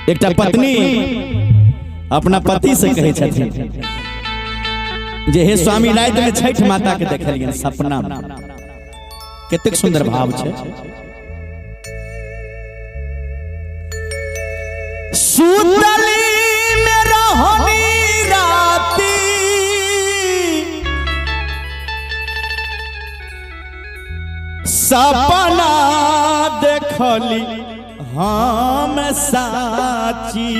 एकटा पत्नी अपना पति से कहै छथिन जे हे स्वामी, राति में छठि माता के देखलियनि सपना में। कतेक सुंदर भाव छै। सुतली में रहनी राती, सपना देखली हम साची।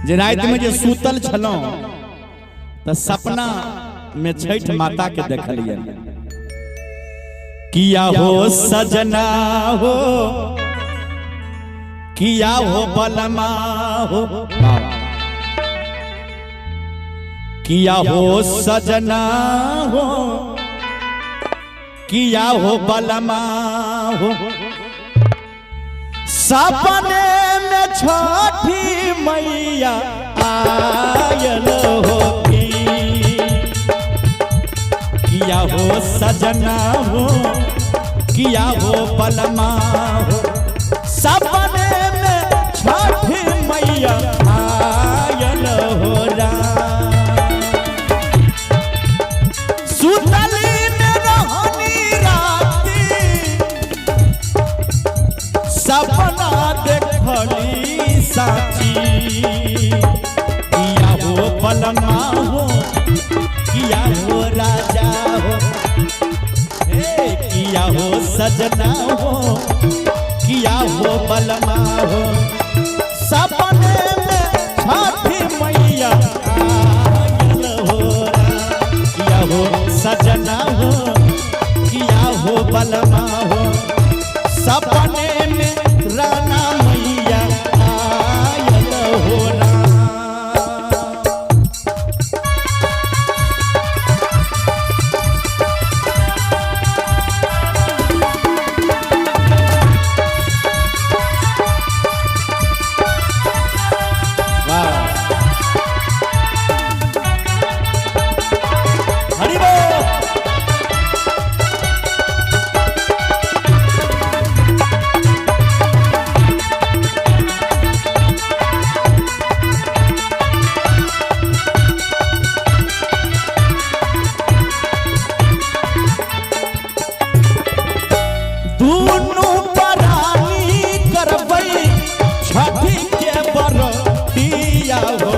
जे राति में जे सुतल छलहुँ तऽ सपना में छठि माता के देखलियै। किया हो सजना हो, किया हो बलमा हो, किया हो सजना हो, किया हो बलमा हो, सपने में छठी मैया आयल हो। किया हो सजना हो, किया हो बलमा हो, सपने में छठी मैया आयल हो। सुतली में रहनी राती, सपना देखली साची। किया हो बलमा हो, किया हो राजा हो, हे किया हो सजना हो, किया हो बलमा हो, सपने में छठी मैया आयल हो। किया हो सजना हो, किया हो बलमा हो, सपने में राना मैया आयल हो। वाह, हरि बोल। दुनू परानी करबै छठी के बरतिया हो।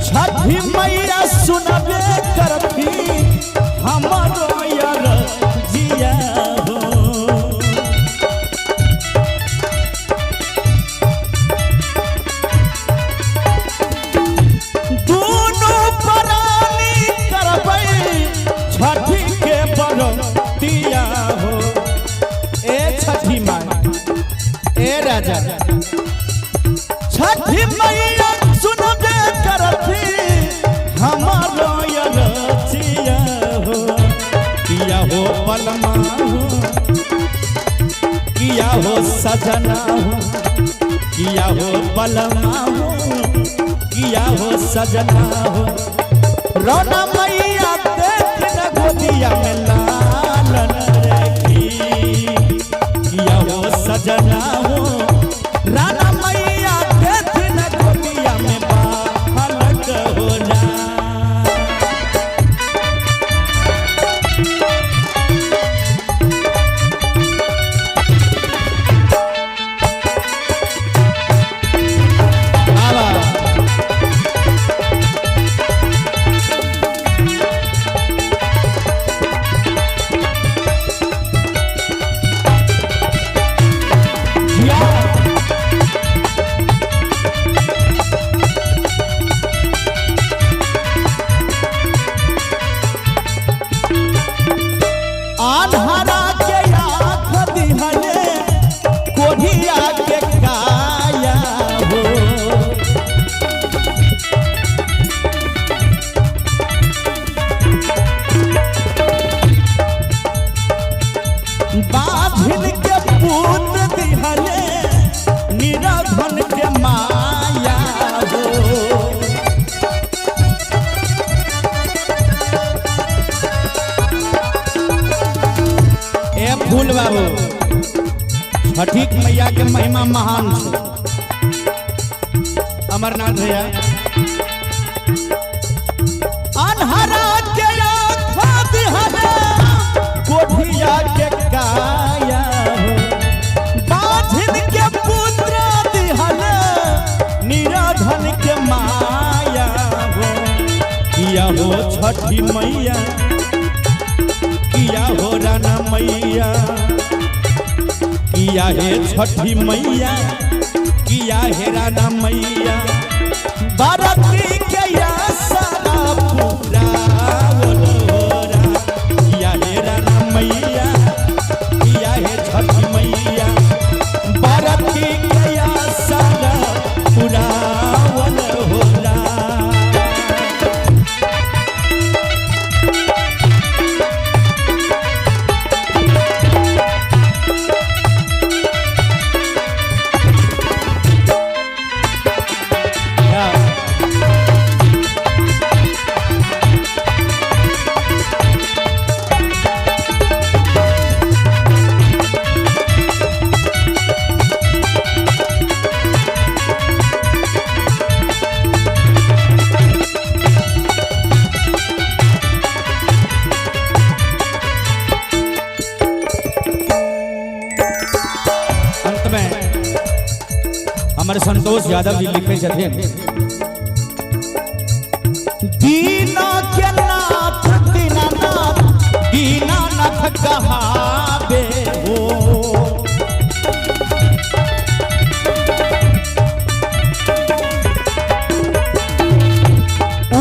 छठी मैया सुनबे करती हमरो जिया हो। दुनू परानी करबै छठी के बरतिया हो। ए छठी माँ, ए राजा, छठी मैया सुनबे करती हमारो रचिया हो। किया हो बलमा हो, किया हो सजना हो, किया हो बलमा हो, किया हो सजना हो, रोना मैया देख न गोदिया में लालन रे की। किया हो सजना हो, राना मैया देख न गोदिया में बालक हो जा। आवा। धीरेन्द्र बाबू, छठी मैया के महिमा महान छे। अमरनाथ भैया, अनहरा के आँख दिहरा, कोठिया के काया हो, बाझिन के पुत्र दिहला, निराधन के माया हो। किया हो छठी मैया, किया हो राना मैया, किया हे छठी मैया, किया हे राना मैया, बाराती के आसरा पूरा बोलोरा। किया हे राना मैया, किया हे छठी मैया, बाराती के आसरा पूरा बोलोरा। अंत में हमारे संतोष यादव जी लिखे छथिन, दीना के नाथ दीनानाथ, दीनानाथ कहाबे हो,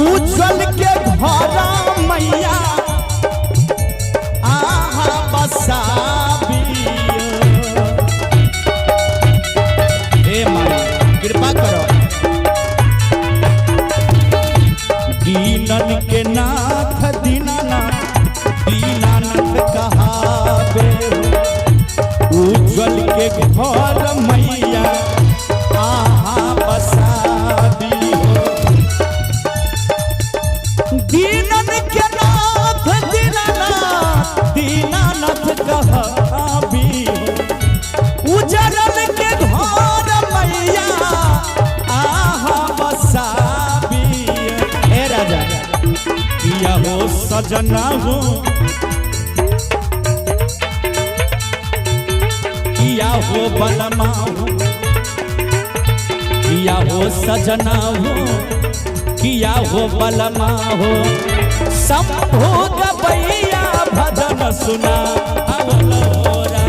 उज्जवल के घर मैया आहा बसाबियो। हे माया कृपा करो, दीनन के नाथ दीनानाथ, दीनानाथ कहाबे हो, उज्जवल के घर मैया आहा बसाबी हो। दीनन के नाथ दीनानाथ, दीनानाथ कहाबी हो, उजरल के घर मैया आहा बसाबी। हे राजा, किया हो सजना हो, किया हो बलमा हो, किया हो सजना हो, किया हो बलमा हो, शंभु गबैया भजन सुना अवलोरा।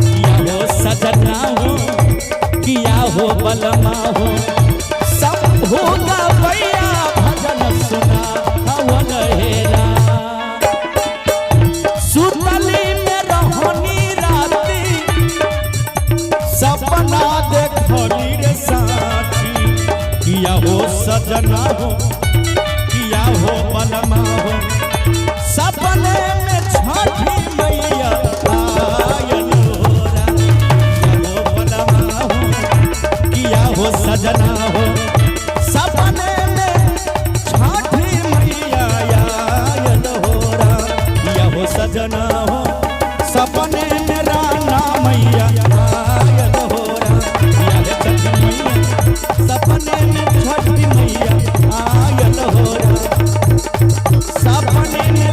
किया हो सजना हो, किया हो बलमा हो, शंभु गबैया भजन सुना अवलहेरा। सुतली में रहनी राती, सपना देखली रे साथी, किया हो सजना हो, किया हो बलमा हो, सपने में छठी मैया आयल होरा। किया हो बलमा हो, किया हो सजना हो, सपने में छठी मैया आयल होरा। किया हो सजना हो, सपने में राना मैया आयल होरा। किया हे छठी मैया, सपने में छठी मैया आयल होरा। सपने में